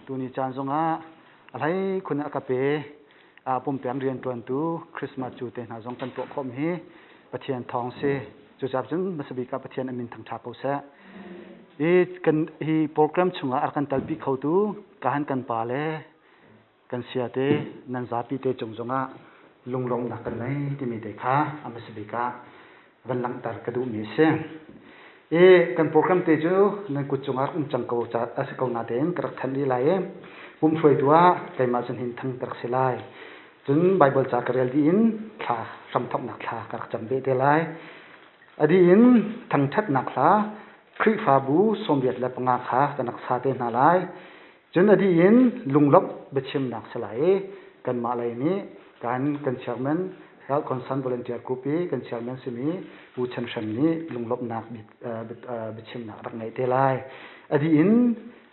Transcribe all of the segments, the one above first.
Tuni caan zongah a hlei khun a ka pe. Pumpeng rianṭuantu Christmas cu te hna zong kan tuah khawh hi Pathian thawng si. Cucaah cun hmasabik ah Pathian a min thangṭha ko seh. Hi kan hi program chungah a rak kan talpi khotu kahan kan pa le kan sia te nan zapi te cung zongah lunglawmhnak kan nei timi te kha a hmasa bik ah van langhter ka duhmi a si. I kan program te cu nan kut cungah um cang ko a si ko natein ka rak thanh rih lai i pumhruaitu ah keimah cun hin thang ka rak si lai. Cun Baibal ca ka rel dih in thla hramthawknak thla ka rak cam ve te lai. A dih in thangṭhatnak hla Khrihfabu 85 kha kan rak sa te hna lai. Cun a dih in lunglawmh biachimnak si lai i kanmah lei nih kan kan chairman Health Concern Volunteer Group i kan chairman simi Pu Chan Hrem nih lunglawmhnak biachimnak rak ngeih te lai. A dih in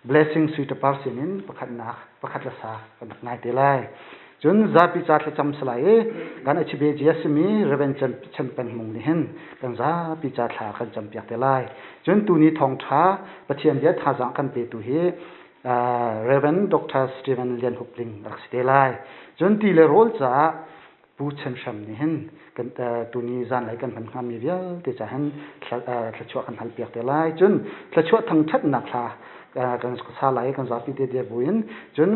Blessing Sui Ṭapar sinin pakhatnak pakhat le sa kan rak ngai te lai. Cun zapi ca thlacam si lai i kan HBG a simi Reverend Chan Peng Mung nih hin kan zapi ca thla kan campiak te lai. Cun tuni thawngṭha Pathian bia thazaang kan petu hi Reverend Dr. Stephen Lian Hup Ling rak si te lai. Cun ti le rawl caah Pu Chen Hram nih hin kan tuni zanlei kan hman hngami vialte ca hin thluachuah kan halpiak te lai. Cun thluachuah thangṭhatnak hla kan sa lai kan zapi te dir buin cun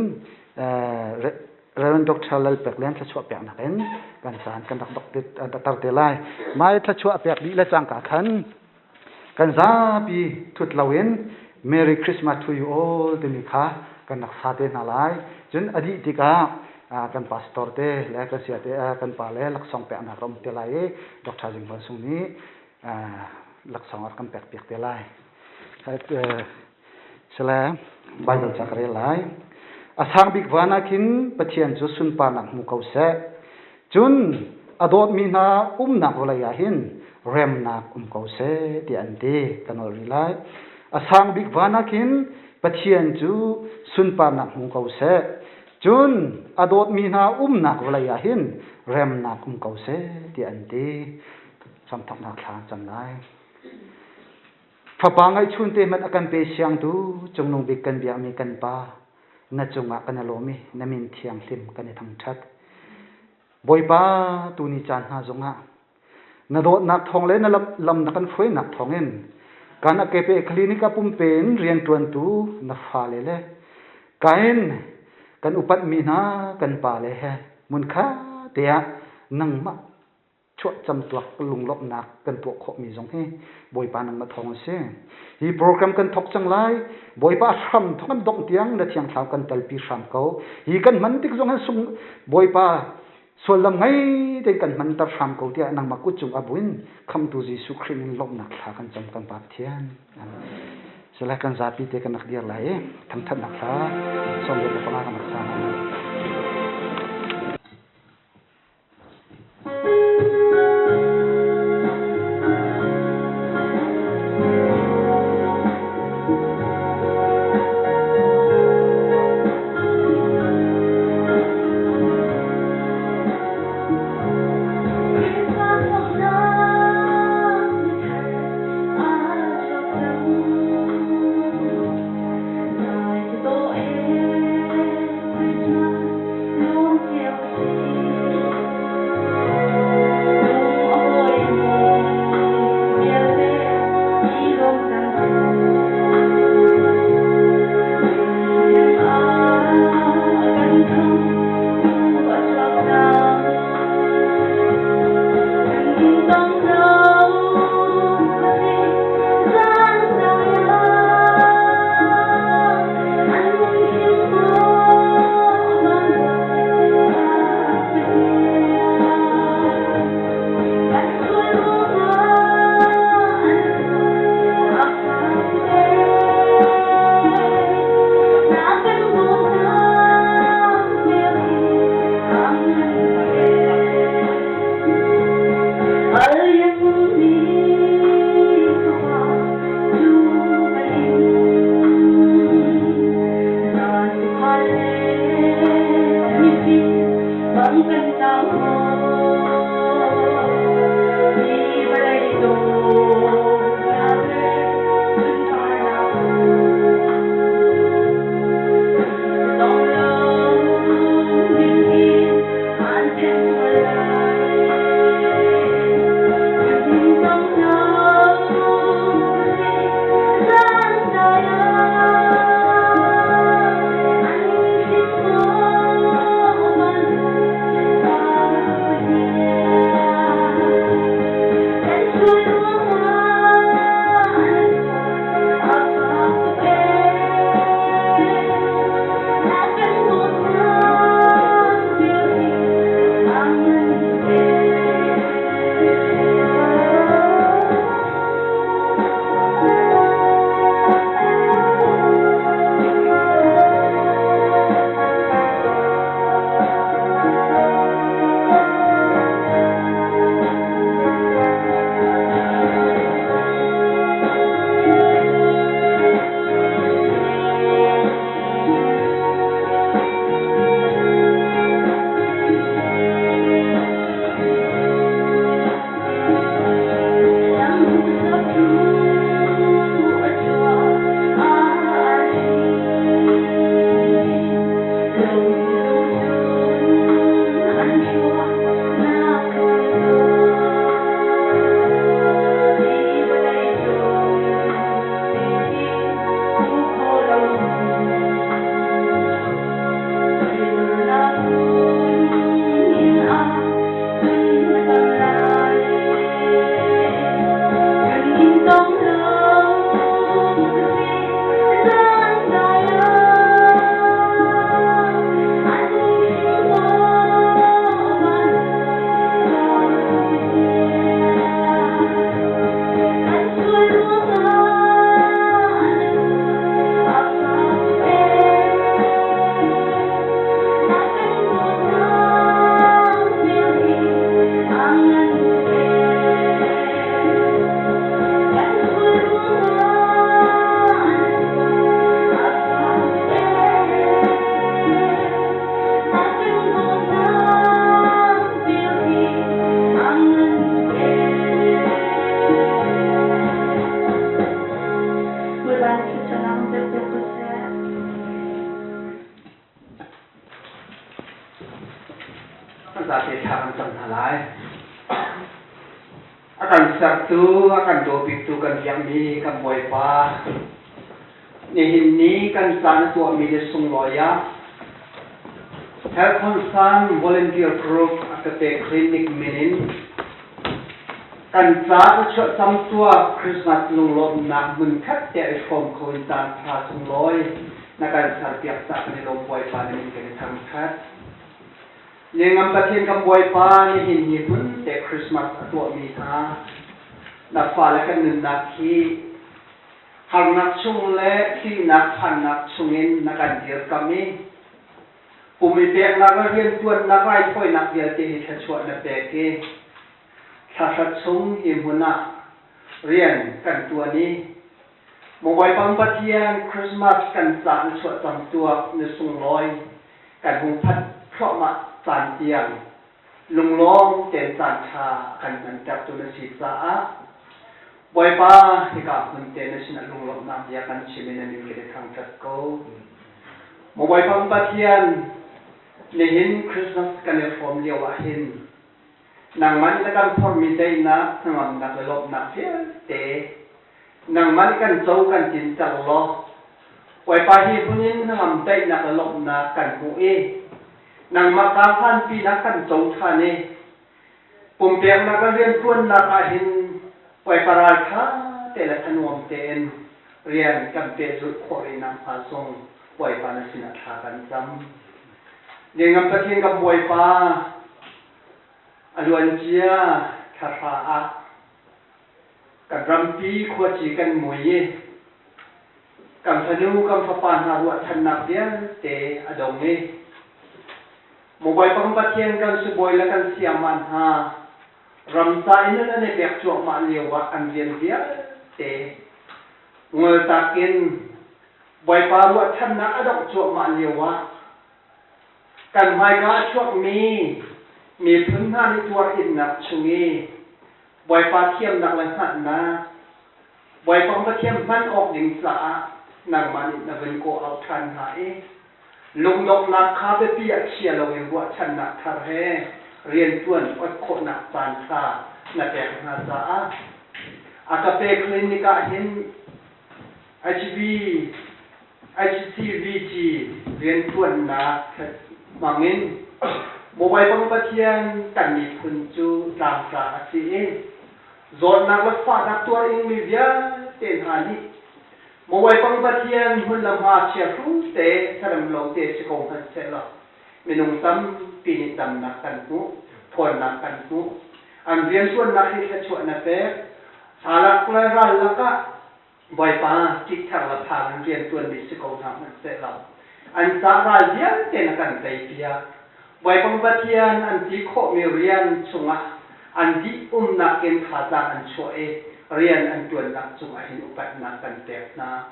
Reverend Dr. Lal Pek Lian thluachuah peknak in kan caan kan rak tar te lai. Mai thluachuah pek dih le cangka khan Kan zapi thut loin Merry Christmas to you all timi kha kan rak sa te hna lai. Cun a dih tikah kan pastor te le kan sia te kan pa le laksawng peknak ram te lai i Dr. Jing Von Sung nih laksawng a kan pek piak te lai. Sale Bible ca ka rel lai. A sang bik van ah khin Pathian cu sunparnak hmu ko seh. Cun a dawtmi hna umnak vawlei ah hin remnak um ko seh tiah an ti. Ka nawl rih lai. A sang bik van ah khin Pathian cu sunparnak hmu ko seh. Cun a dawtmi hna umnak vawlei ah hin remnak um ko seh tiah an ti. Hramthawknak thla an cam lai. Fapa ngaihchun te hmanh a kan pe siangtu Cungnung bik kan biakmi kan Pa, na cungah kan i lawm i na min thianghlim kan i thangṭhat. Bawipa, tuni caan hna zongah na dawtnak thawng le na lam na kan hruainak thawngin kan a kepe clinic ah pumpe in rianṭuantu na fale le kain kan upatmi hna kan pale he hmunkhat te ah nangmah chuahcamtuak lunglawmhnak kan tuah khawhmi zong hi Bawipa nangmah thawng a si. Hi program kan thawk cang lai. Bawipa hram thawk kan dongh tiang na thiang thlarau kan talpi hram ko. Hi kan hman tik zong hin sung Bawipa suallam ngei tein kan hmanter hram ko tiah nangmah kut cung a buin khamtu Jesuh Khrih min lawmhnak thla kan cam kan Pa Pathian. Sile kan zapi te kan rak dir lai i thangthatnak thla 25 kan rak sa hna. cam hna lai. A kan sertu, a kan dawbiktu kan biakmi kan Bawipa, nihin ni kan caan a tuahmi le sunglawi ah Health Concern Volunteer Group a ka pe clinic min in kan ca a chuah camtuak Christmas lunglawmhnak hmunkhat te i hrawm kho in caan ṭha sunglawi na kan serpiak caah kan i lawm Bawipa na min kan i thangṭhat. Liangam Pathian kan Bawipa nihin ni hmun te Christmas a tuahmi hna na fale kan nunnak hi harnak chung le ṭihnak phannak chungin na kan dirkamh i pum i peknak le rianṭuannak raithawinak vialte hi thluachuah na pek i thlahra chung hi hmun ah rian kan ṭuan i Maw Bawipa Pathian Christmas kan caan na chuah camtuak na sunglawi kan hung phanh thluahmah caan tiang lunglawm tein caan ṭha kan hmantertu na si caah Bawipa hika hmun te na sinah lunglawmhnak bia kan chim i na min kan i thangṭhat ko. Maw Bawipa Pathian nihin Christmas kan i hrawm lio ah hin nangmah nih na kan phorhmi daihnak, hnangamnak le lawmhnak vialte nangmah nih kan co kan tinter law Bawipa hi hmun in hnangam daihnak le lawmhnak kan hmuh i nangmah kaa hlanpinak kan co ṭhan i pumpeknak le rianṭuannak ah hin Bawipa ralṭha te le thanuam tein rian kan pehzulh khawh rih nakhnga zong Bawipa na sinah thla kan cam. Liangam Pathian kan Bawipa a luancia thlahra ah kan rampi khuaci kan mui i kan fanu kan fapa hna ruahchannak vialte a dong i Maw Bawipa Pathian kan sibawi le kan siangman hna ram ca in nan i pek cuahmah lio ah an rian vialte ngoltak in Bawipa ruahchannak a dongh cuahmah lio ah kan hmaika a chuakmi miphun hna nih tuar innak chung i Bawipa thiamnak le hngalhnak Bawipa Pathian hman awk ding caah nangmah nih na vun kawh auh ṭhan hna i lungdonghnak kha biapi ah chia loin ruahchannak thar he rianṭuan ot khawhnak caan ṭha na pek hna caah a ka pe clinic ah hin HB HCVG rianṭuannak hmangin Mobile Pang Pathian kan miphun cu tlangtla a si i zawtnak le fahnak tuar ingmi vialte hna nih Mobile Pang Pathian hmun le hma chiahru te serem lo te si ko hmanh sehlaw minung tampi nih damnak kan hmuh, ṭhawnnak kan hmuh. An rianṭuannak hi thluachuah na pek. Salak le ral lakah Bawipa ṭikthar le phang in rianṭuanmi si ko hna hmanhsehlaw an ca ral vialte na kan teipiak. Bawipa Pathian an ti khawhmi rian chungah an dih umnak in thazaang an chuah i rian an ṭuannak cungah hin upatnak kan pek hna.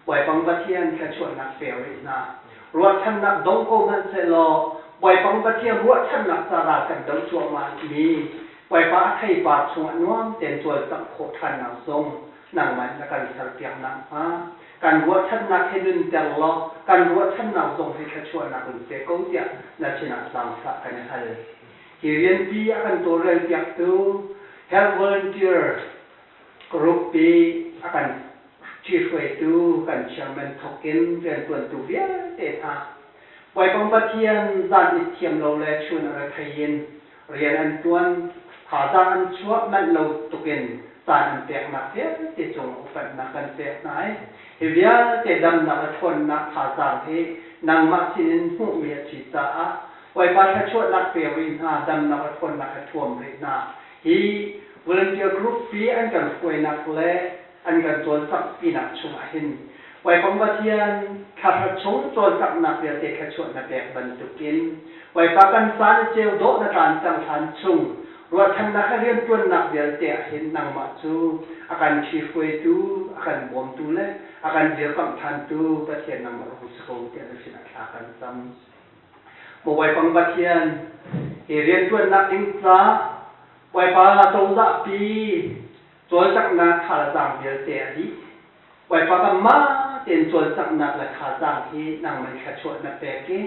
Bawipa Pathian thluachuahnak pe rih hna. Ruahchannak dong ko hmanhsehlaw Bawipa Pathian ruahchannak ca ral kan doh cuahmah mi Bawipa a theipar chungah nuam tein cawlcangh khawh ṭhannak zong nangmah na kan serpiak nakhnga kan ruahchannak he nunter law kan ruahchannak zong hi thluachuahnak in pe ko tiah na sinah zaangfah kan i hal. Hi rianpi a kan tawlrelpiaktu Health Volunteer Group pi a kan ṭhihruaitu kan chairman thawk in rianṭuantu vialte hna Bawipa Pathian zan it thiam lo le chun a rethei in rian an ṭuan, thazaang an chuah manh lo tukin caan an peknak vialte cung upatnak kan pek hna i hi vialte damnak le ṭhawnnak thazaang hi nangmah sinin hmuhmi a si caah Bawipa thluachuahnak pe rih hna, damnak le ṭhawnnak he thuam rih hna. Hi volunteer group pi an kan hruainak le an kan cawlcanghpinak chungah hin Bawipa Pathian thlahra chung cawlcanghnak vialte thluachuah na pek bantukin Bawipa kan caan i ceu dawh na tlan cang hlan chung ruahchannak he rianṭuannak vialte ah hin nangmah cu a kan ṭhihruaitu, a kan bawmtu le a kan dirkamh ṭhantu Pathian nangmah rung si ko tiah na sinah thla kan cam. Maw Bawipa Pathian, hi rianṭuannak ding ca Bawipa cozahpi cawlcanghnak thazaang vialte a dih. Bawipa kanmah tein cawlcanghnak le thazaang hi nangmah thluachuah na pek i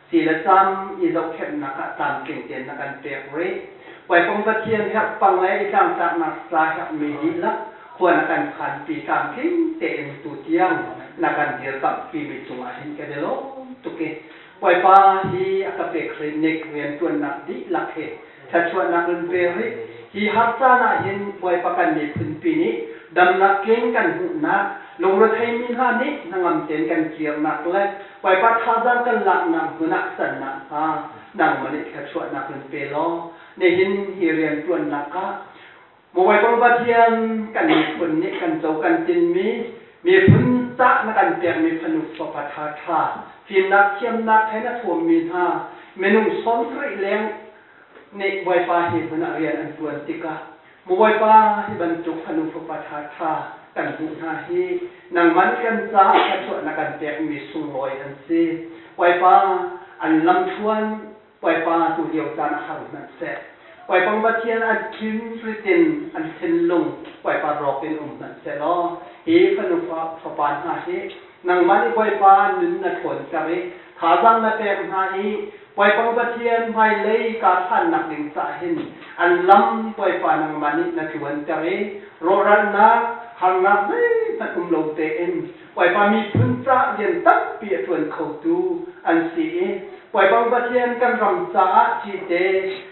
Si le cam i zohkhenhnak ah tlamtling tein na kan pek rih. Puaipung Pathian herhpang le i tlangtlaknak ca herhmi dihlak khua na kan phanpi tlamtling tein tutiang na kan dirkamhpimi cungah hin kan i lawm tuk i Bawipa hi a ka pek hrinik rianṭuannak dihlak hi thluachuahnak in pe rih. Hi har caan ah hin Bawipa kan miphunpi nih damnak tling kan hmuhnak, lungretheimi hna nih hnangam tein kan kirnak le Bawipa thazaang kan laknak hmun ah cannak hnga nangmah nih thluachuahnak in pe law nihin hi rianṭuannak ah Bawipa Pathian kan miphun nih kan co kan tinmi miphun cah na kan pekmi fanu fapa ṭhaṭha fimnak thiamnak he na thuammi hna minung 70 leng nih Bawipa hi hmun ah rian an ṭuan tikah Bawipa hi bantuk fanu fapa ṭhaṭha kan hmuh hna hi nangmah nih kan caah thluachuah na kan pekmi sunglawi an si. Bawipa an lamthluan Bawipa tu lio caan a har hmanh seh. Bawipa Pathian an thin ritin an thinlung Bawipa rawk in um hmanh seh law hi fanu fapa hna hi nangmah nih Bawipa nun na ṭhawnter i thazaang na pek hna i Bawipa Pathian hmailei kaa hlannak ding caah hin an lam Bawipa nangmah nih na tluanter i rawhralnak harnak zeihmanh um lo tein Bawipa miphun ca rian tampi a ṭuan khotu an si i Bawipa Pathian kan ram caah cite,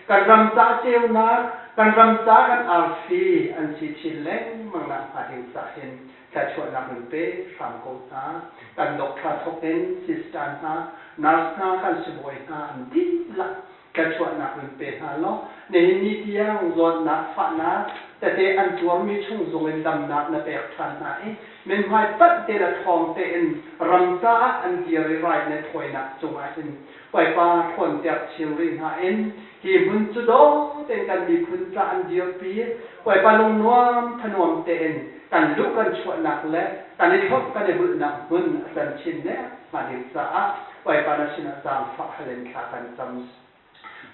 kan ram caah ceunak, kan ram caah kan arfi an si chin lengmang nak hnga ding caah hin thluachuahnak in pe hram ko hna. Kan doctor thawk in sister hna, nurse hna, kan sibawi hna an dihlak thluachuahnak in pe hna law nihin ni tiang zawtnak fahnak tete an tuarmi chung zong in damnak na pek ṭhan hna i mithmai panh te le ṭhawng tein ram caah an dir i rai le thawinak cungah hin Bawipa ṭhawnter chin rih hna in hi hmun cu dawh tein kan miphun ca an dirpi Bawipa lungnuam thanuam tein kan luh kan chuahnak le kan i thlop kan i bulhnak hmun a can chin nek hnga ding caah Bawipa na sinah zaangfah hal in thla kan cam.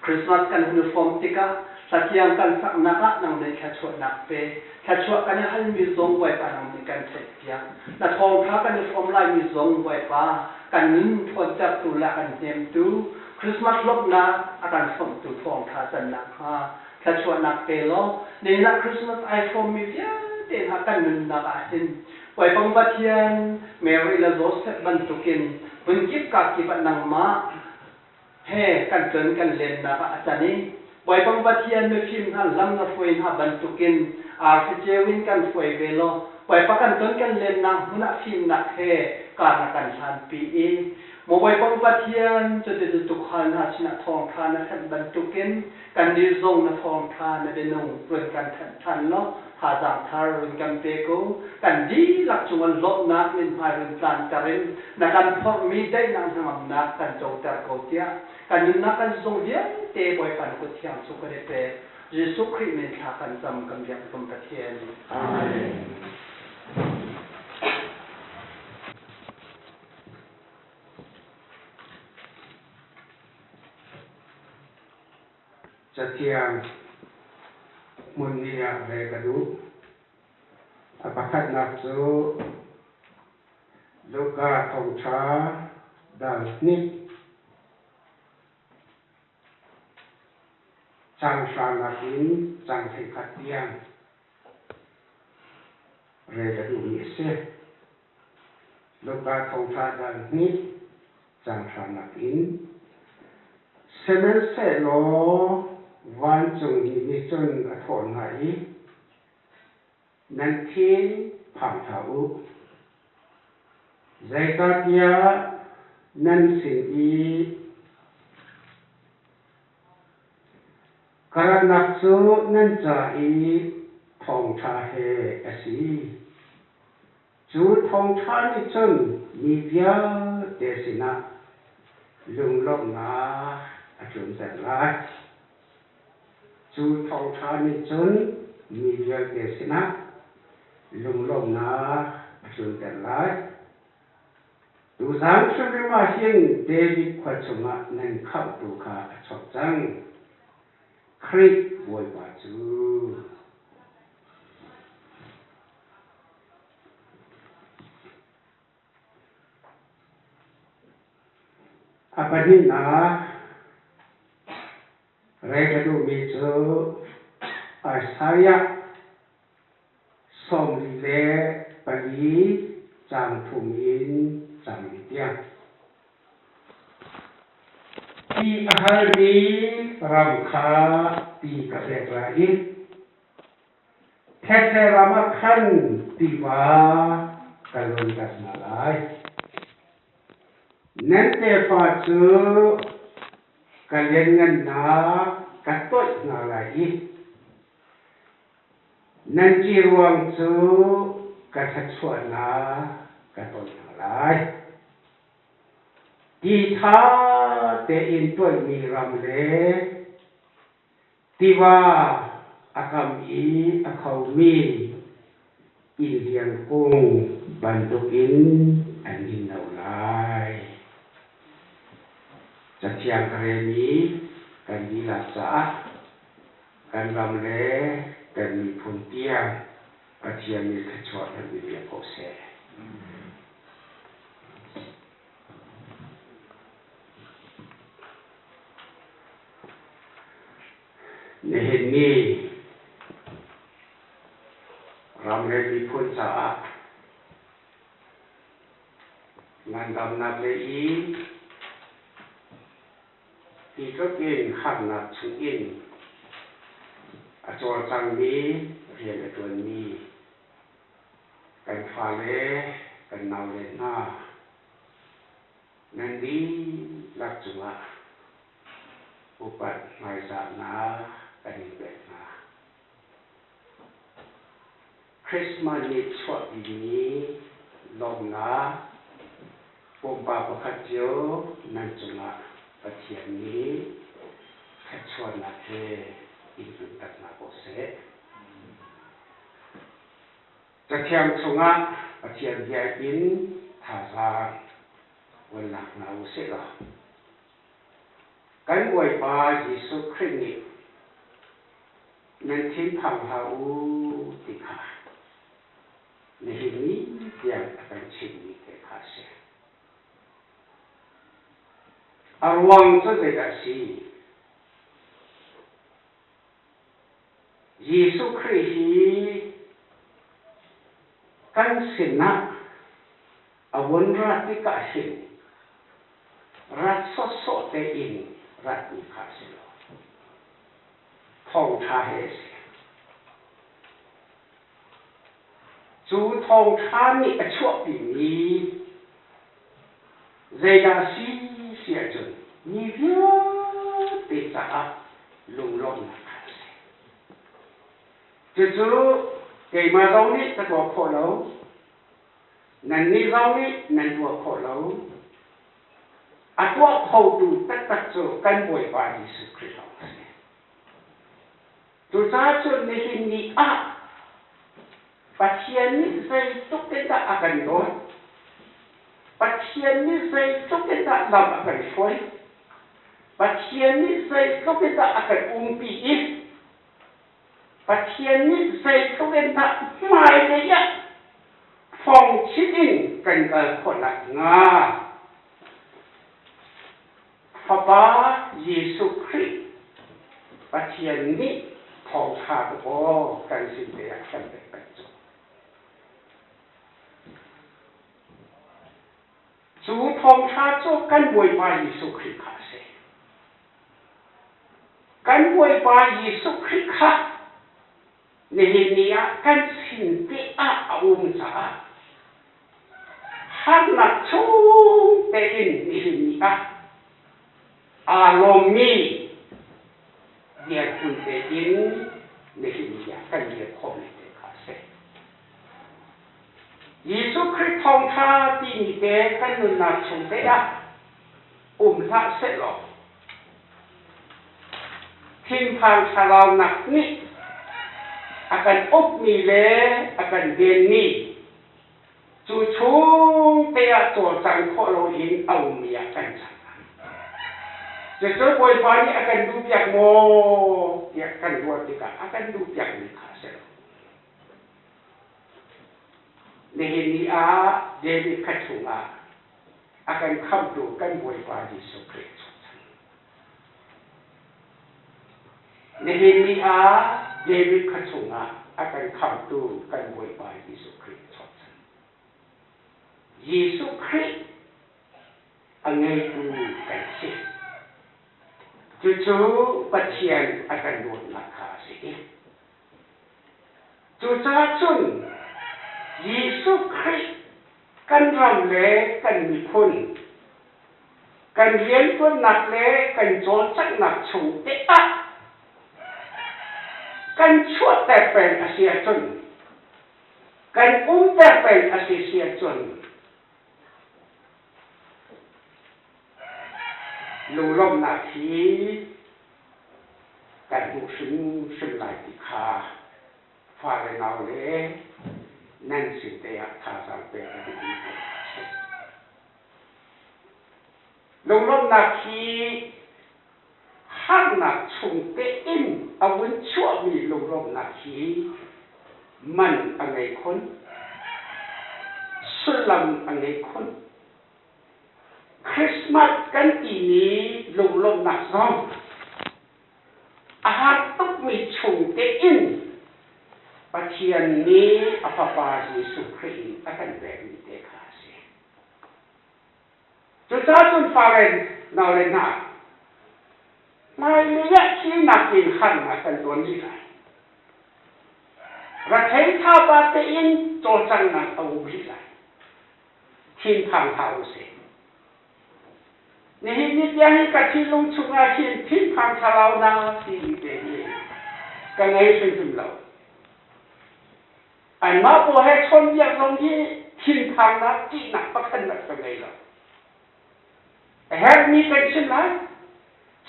Christmas kan hun i hrawm tikah hlathiang kan saknak ah nang nih thluachuahnak pe. Thluachuah kan i halmi zong Bawipa nang nih kan theihpiak. Na thawngṭha kan i hrawm laimi zong Bawipa kan nun ṭhawntertu le a kan hnemtu Christmas lawmhnak a kan hrawmhtu thawngṭha cannak hnga thluachuahnak pe law nihin ah Christmas ai hrawmmi vialte hna kan nunnak ah hin Bawipa Pathian Mary le Joseph bantukin hmunkip kakip ah nangmah he kan tlon kan lennak ah a can i Bawipa Pathian mifim hna lam na hruai hna bantukin arfi ceu in kan hruai ve law Bawipa kan ton kan lennak hmun ah fimnak he kar na kan hlanpi i Maw Bawipa Pathian cuticun tuukhal hna sinah thawngṭha na thanh bantukin kannih zong na thawngṭha na bianung run kan thanh ṭhan law thazaang thar run kan pe ko. Kan dihlak cungah lawmhnak mithmai run tlanter in na kan phorhmi daihnak hnangamnak kan coter ko tiah kan nunnak kan zung vialte Bawipa na kut thiang cu kan i pek. Jesuh Khrih min thla kan cam kan biak tum Pathian. Amen. Cathiang hmun nih ah ve ka duh. A pakhatnak cu Luka thawngṭha dal hnih cang hranak in cang 11 tiang rel a duhmi a si. Luka thawngṭha dal hnih cang hranak in Sihmanhsehlaw vancungmi nih cun a thawh hna i, Nan thin phang hlah u. Zeicahtiah nan sin i ka ratnak cu nan ca i thawngṭha he a si. Cu thawngṭha nih cun mi vialte sinah lunglawmhnak a tlunter lai. Cu thawngṭha nih cun mi vialte sinah lunglawmhnak a tlunter lai. Tuzaan hrimhrim ah hin David khua chungah nan khamhtu kha a chuak cang. Khrih Bawipa cu. A pahnihnak rel ka duhmi cu Isaiah 44 caang thum in caang li tiang. Ti a halmi ram kha ti ka pek lai i Thetse ram ah khan tiva ka luanter hna lai. Nan tefa cu ka lianngannak ka toih hna lai i nan ciruang cu ka thluachuahnak ka toih hna lai. Ti ṭha tein toihmi ram le Tiva a kam i a khomi innliang kung bantukin an in no lai. Cathiang ka rel i kan dihlak caah kan ram le kan miphun tiang Pathian nih thluachuah kan in pek ko seh. Nihin ni ramrel miphun caah ngandamnak lei i hi tluk in harnak chung in a cawlcangmi rian a ṭuanmi kan fale kan naule hna Nan dihlak cungah upat hmaizahnak kan in pek hna. Christmas nih chuahpimi lawmhnak pumpak pakhat cio nan cungah Pathian nih thluachuahnak he in tlunter hna ko seh. Cathiang chungah Pathian bia in thazaang van lak hna u sih law kan Bawipa Jesuh Khrih nih nan thinphang hlah u ti kha nihin ni tiang a kan chimhmi te kha a si. A ruang cu zeidah a si? Jesuh Khrih hi kan sinah a vun rat tikah hin rat sawhsawh tein ratmi kha a si lo. Thawngṭha he a si. Cu thawngṭha nih a chuahpimi zeidah a si si ahcun mi vialte caah lunglawmhnak kha a si. Cucu keimah zong nih ka tuah khawh lo, nannih zong nih nan tuah khawh lo. A tuah khotu taktak cu kan Bawipa Jesuh Khrih lawng a si. Cucaah cun nihin ni ah Pathian nih zeitluk in dah a kan dawt? Pathian nih zeitluk in dah lam a kan hruai? Pathian nih zeitluk in dah a kan umpi i Pathian nih zeitluk in dah hmailei ah fongchit in kan kal khawh nakhnga Fapa Jesuh Khrih Pathian nih thawngṭha dawh kan sin te ah kan pek peng cu. Cu thawngṭha cu kan Bawipa Jesuh Khrih kha a si. Kan Bawipa Jesuh Khrih kha nihin ni ah kan sin te ah a um caah harnak chung tein nihin ni ah aa lawmmi dirhmun tein nihin ni ah kan dir khawhmi te kha a si. Jesuh Khrih thawngṭha timi te kan nunnak chung te ah um hlah sehlaw thinphang thlaraunak nih a kan ukmi le a kan venmi cu chung te ah cawlcang khawh loin a ummi ah kan cang. Cucu Bawipa nih a kan duhpiak maw tiah kan ruah tikah a kan duhpiakmi kha a si lo. Nihin ni ah David kha chungah A kan khamhtu kan Bawipa Jesuh Khrih a chuak cang. Nihin ni ah David khua chungah a kan khamhtu kan Bawipa Jesuh Khrih a chuak cang. Jesuh Khrih a ngeitu kan si. Cucu Pathian a kan dawtnak kha a si. Cucaah cun Jesuh Khrih kan ram le kan miphun, kan rianṭuannak le kan cawlcanghnak chung te ah kan chuahter peng a si ahcun, kan umter peng a si si ahcun lunglawmhnak hi kan hmuh hrimhrim lai ti kha fale naule nan sin te ah thazaang pek a duhmi te a si. Lunglawmhnak hi harnak chung tein a vun chuahmi lunglawmhnak hi man a ngei khun, sullam a ngei khun. Christmas kan timi lunglawmhnak zong a har tukmi chung tein Pathian nih a Fapa Jesuh Khrih in a kan pekmi te kha a si. Cucaah cun fale naule hna, hmailei ah thihnak in harnak kan tuan rih lai. Rethei thapa tein cawlcanghnak a um rih lai. Thinphang hlah usih. Nihin ni tiang hi ka thinlung chungah hin thinphang thlaraunak timi te hi ka ngei hrimhrim lo. Anmah pawl he chawnhbiak zong hi thinphangnak, ṭihnak pakhat hmanh ka ngei lo. A herhmi kan chim lai,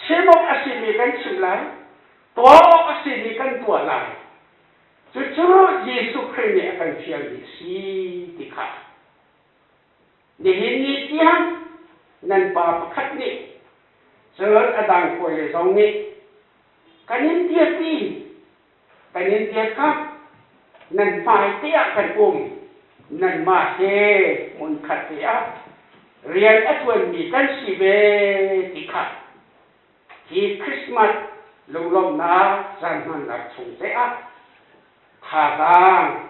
chim awk a simi kan chim lai, tuah awk a simi kan tuah lai. Cucu Jesuh Khrih nih a kan fialmi a si ti kha nihin ni tiang nan pa pakhat nih cun a dang hawile zong nih kan in dirpi, kan in dirkamh, nan hmai te ah kan um, nanmah he hmunkhat te ah rian a ṭuanmi kan si ve ti kha Hi Christmas lunglawmhnak caan hmannak chung te ah thazaang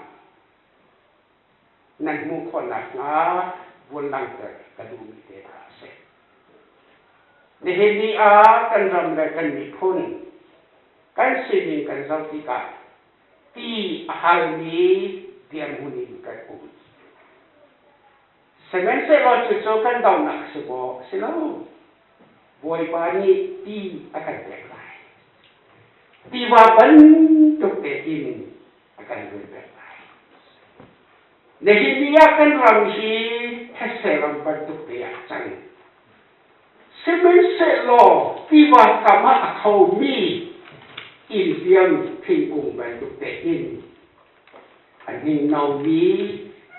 nan hmuh khawh nakhnga vun langhter ka duhmi te kha a si. Nihin ni ah kan ram le kan miphun kan sining kan zoh tikah ti a halmi dirhmun in kan um. Sihmanhsehlaw cucu kan dohnak a si maw? A si lo. Bawipa nih ti a kan pek lai. Tiva bantuk te in a kan luanter lai. Nihin ni ah kan ram hi thetse ram bantuk te ah a cang. Sihmanhsehlaw tiva kam ah a khomi inn thingkung bantuk te in A hninghnomi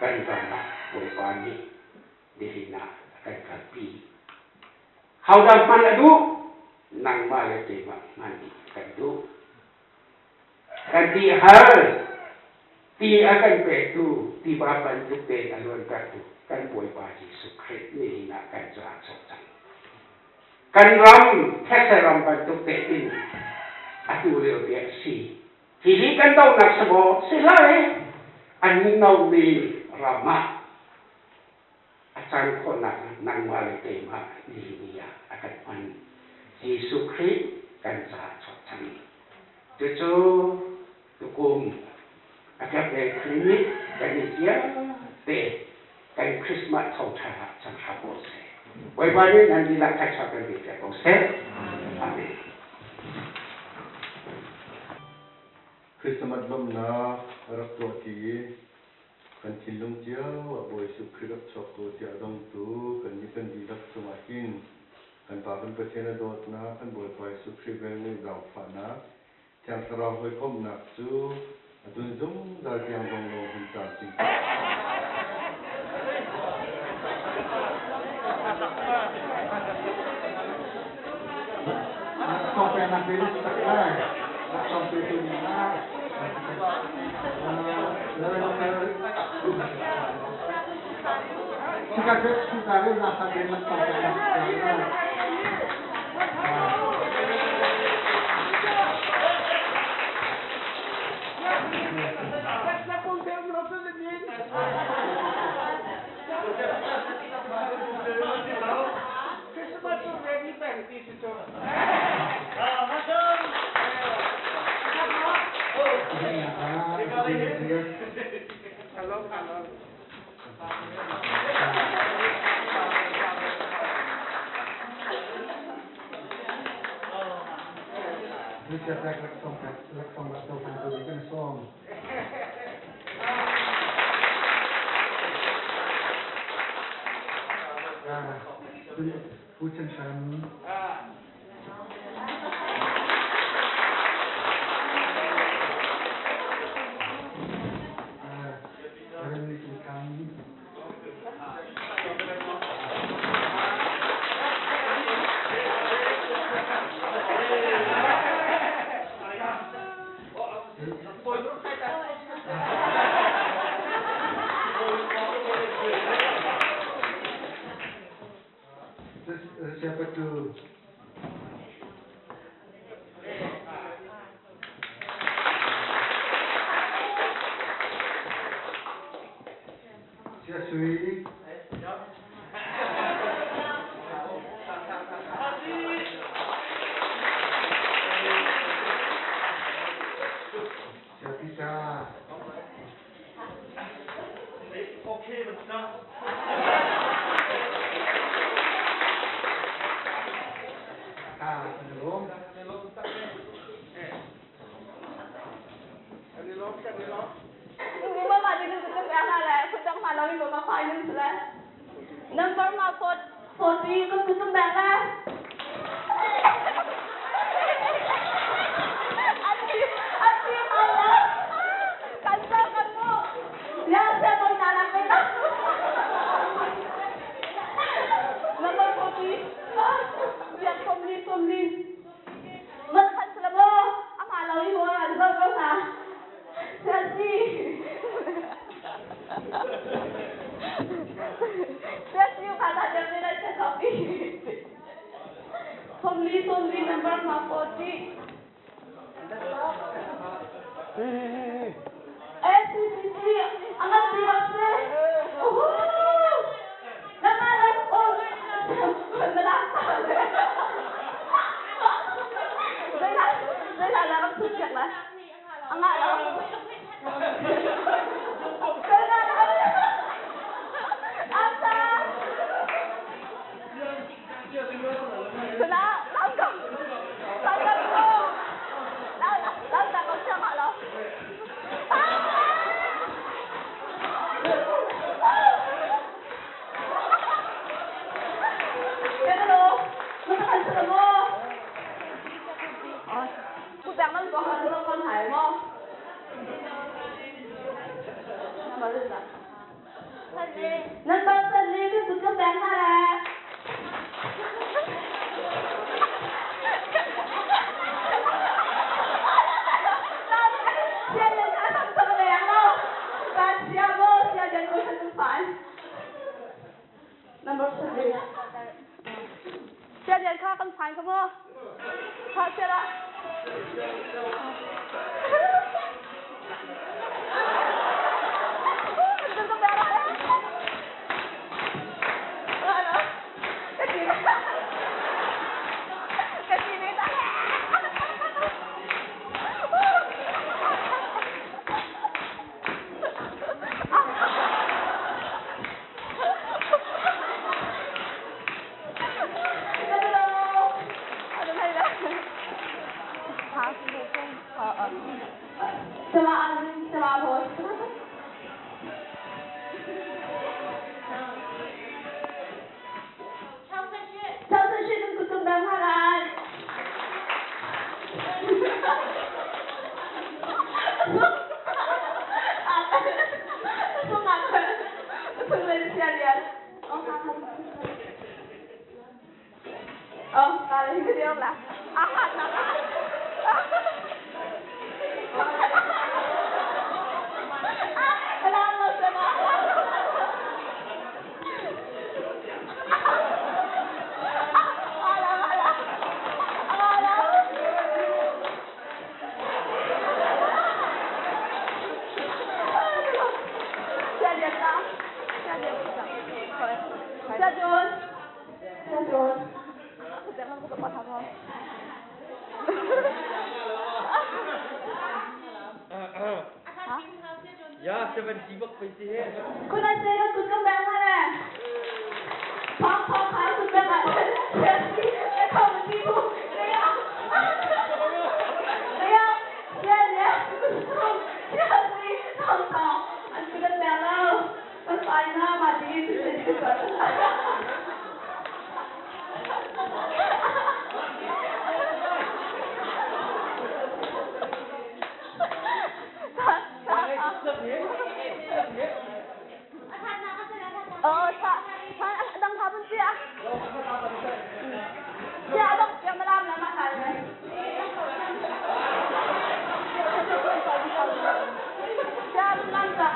kan ram ah Bawipa nih nihin ah a kan kalpi. Hodah hman a duh? Nangmah le keimah hman kan duh. Kan ti hal, ti a kan petu, tiva bantuk tein a luantertu kan Bawipa Jesuh Khrih nihin ah kan caah a chuak cang. Kan ram, thetse ram bantuk tein atu lio te a si. Hihi kan dohnak si maw? Si hlah e. An nomi ram ah a can khawhnak nangmah le keimah nihin ah a kan hman. Jesuh Khrih kan caah chuak cang. Cucu tukum a Gabriel Clinic kan i vialte kan Christmas thawngṭha ah cang hram ko seh. Bawipa nih nan dihlak thluachuah kan pe piak ko seh. Amen. Christmas lawmhnak rak tuah ti i kan thinlung cio ah Bawi Jesuh Khrih rak chuak ko tiah a dongtu kannih kan dihlak cungah hin kan Pa kan Pathian a dawtnak, kan Bawipa Jesuh Khrih velngeih zaangfahnak, Thiang Thlarau hawikomhnak cu a tun zungzal tiang dong lo hun caan cing Sika cu sika re na sa den lak ta na. Christmas cu ready peng ti si cu. Hello, hello. Pu Chen Shan. Siapa tu? Sia Sui. Sia Pita. Ah, ano? Number ma 40 kan kutum bang la. Ati hala. Kanta kan mo. Ya siya pang nalapit. Number 40. Biak somli somli. Malakas sila mo. Ang malawi mo. Ano ba ba ha? Sasi. Sasi yung kala niya nila sa copy. Somli somli number ma 40. Eh, si si si. Ang si si. Oh! Namalas oh. Malakas. Đây là là con thực hiện mà. Ang nga lang. Asa. Sila, langkap. Langkap ko. Langkap ko siya malo. Pero, makakansa mo. Cô bẹc nó có hơn nó con hải mo. Number 30 cái tụi con bẹc ha là. Number 30. Siya diyan ka kan fine ka mo. Ha siya la. Ano? Kasi ni Sama sama thôi. Chào sư sư đừng cùng đăng hà Oh, kali ini dia lah. Ahad nak. Kailangan mo siya na. John. Saya John. Ya, 70 bak pei si he. Kuna se ka kun ka bang ha Phang phang phang kun bang ha. E khong ti bu. Ya. Ya. Ya ya. Ya si thong thong. An kun bang lao. An sai na ma ti ti ti ti. Dang tha bun sia. Sia dong yang malam lama hal. Sia lam ta.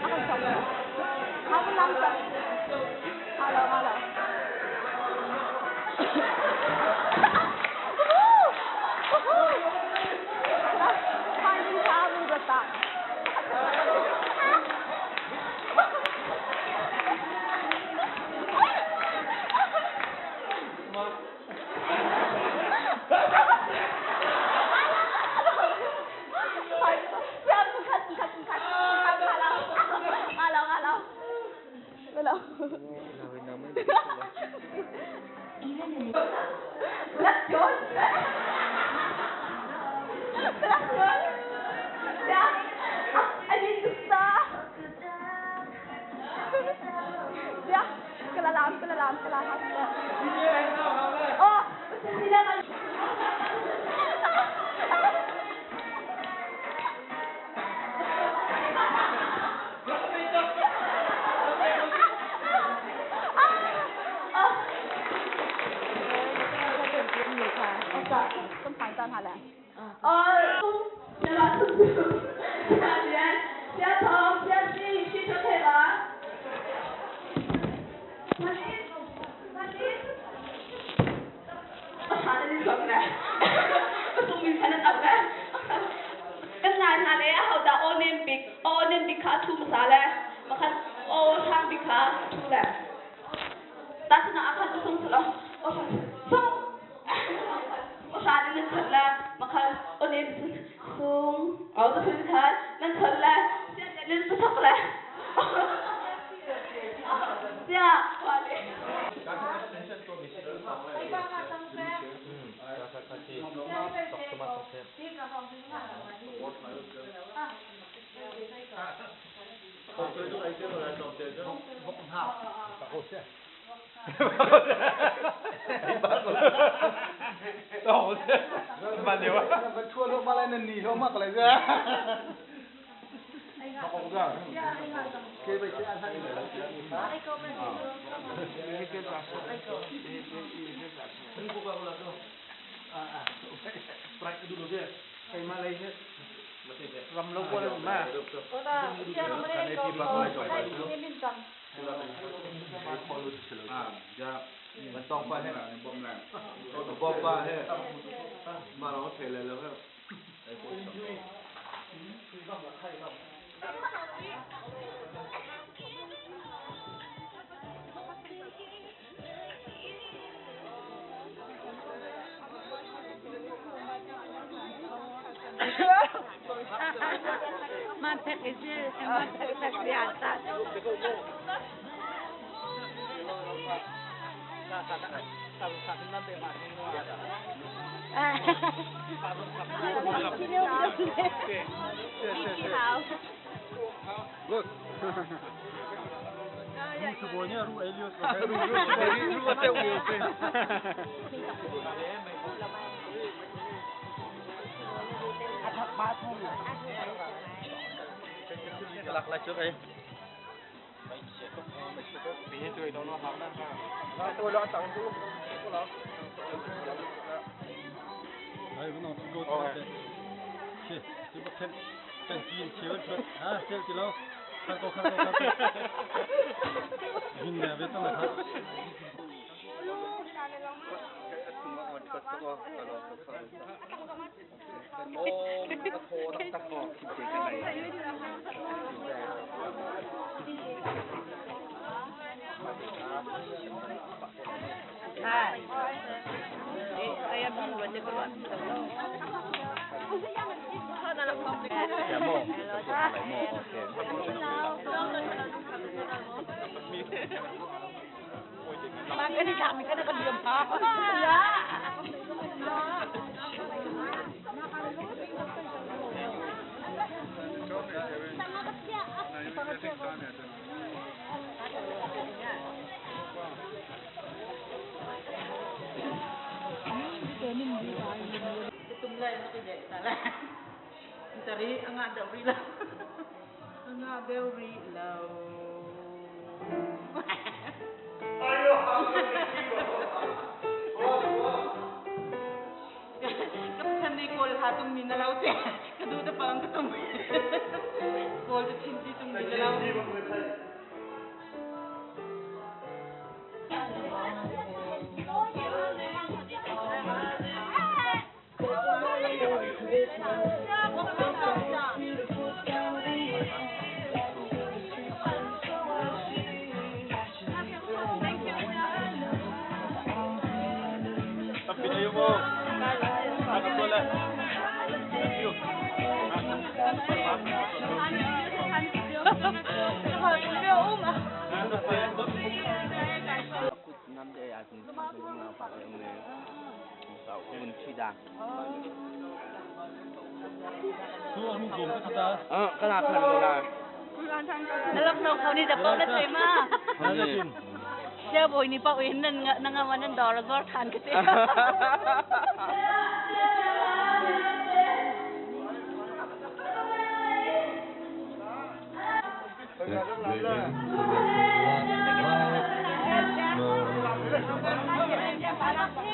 Akan sama. Kamu lam ta. Halo halo.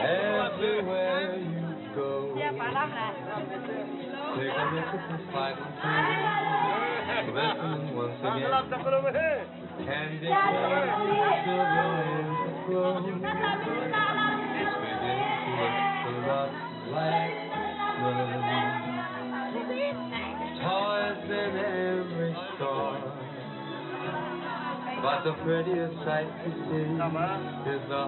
Everywhere you go, take a look at the sliding Blessing once again. Candy cane, silver and chrome. It's beginning to look a lot like snow. Toys in every store. But the prettiest sight to see is the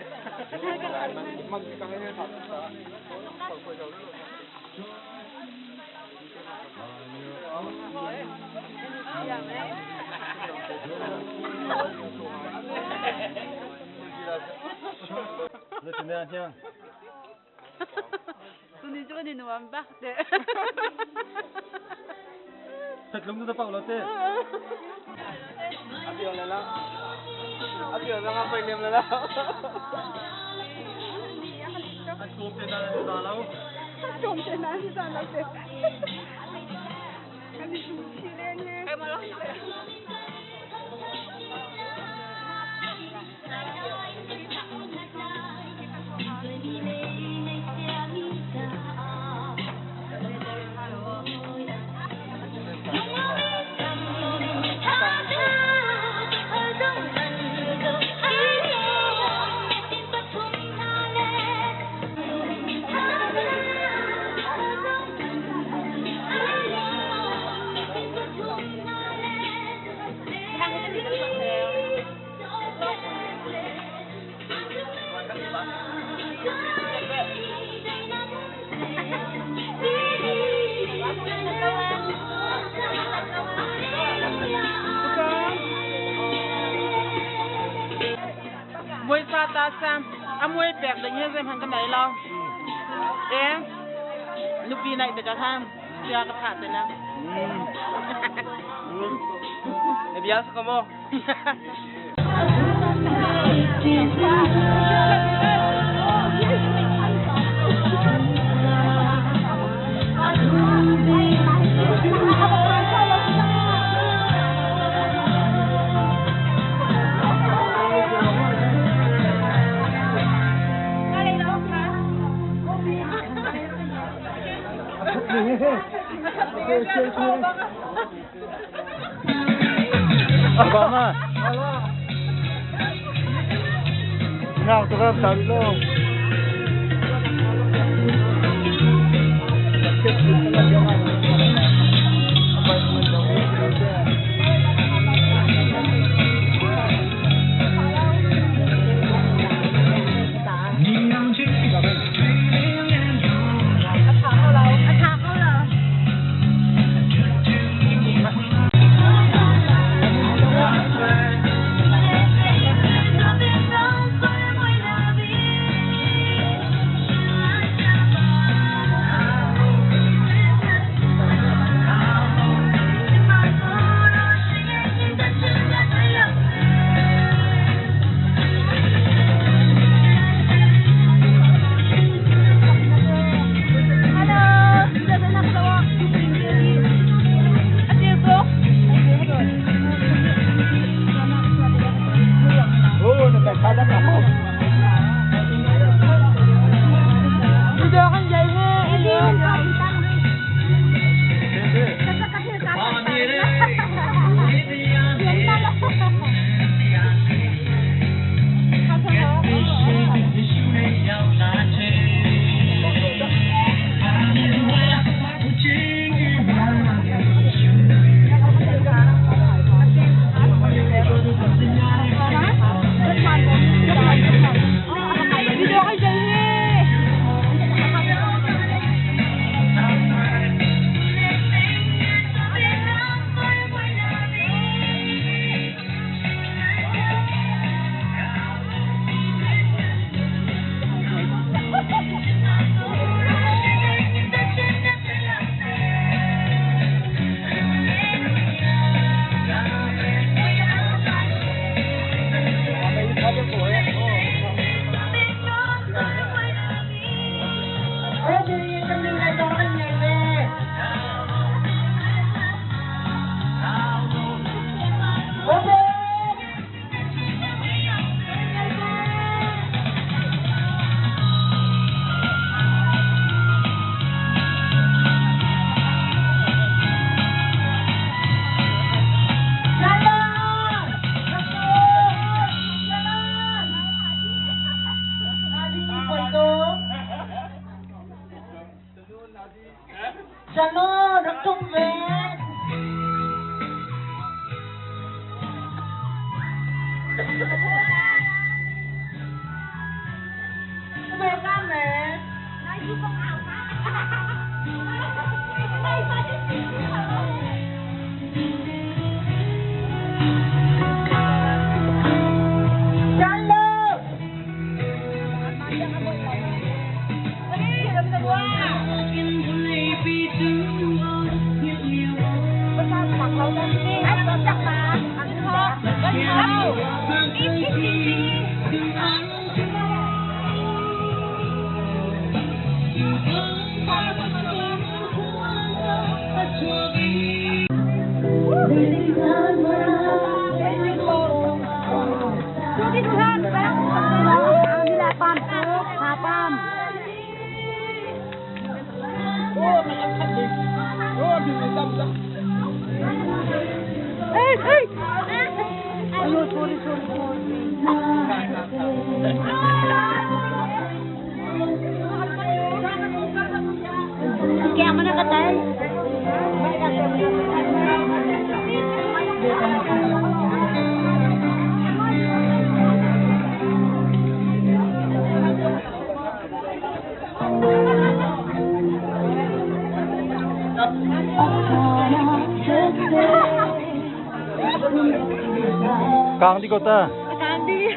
Kang di ko ta. Kang di.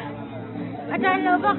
Ajan lo bak.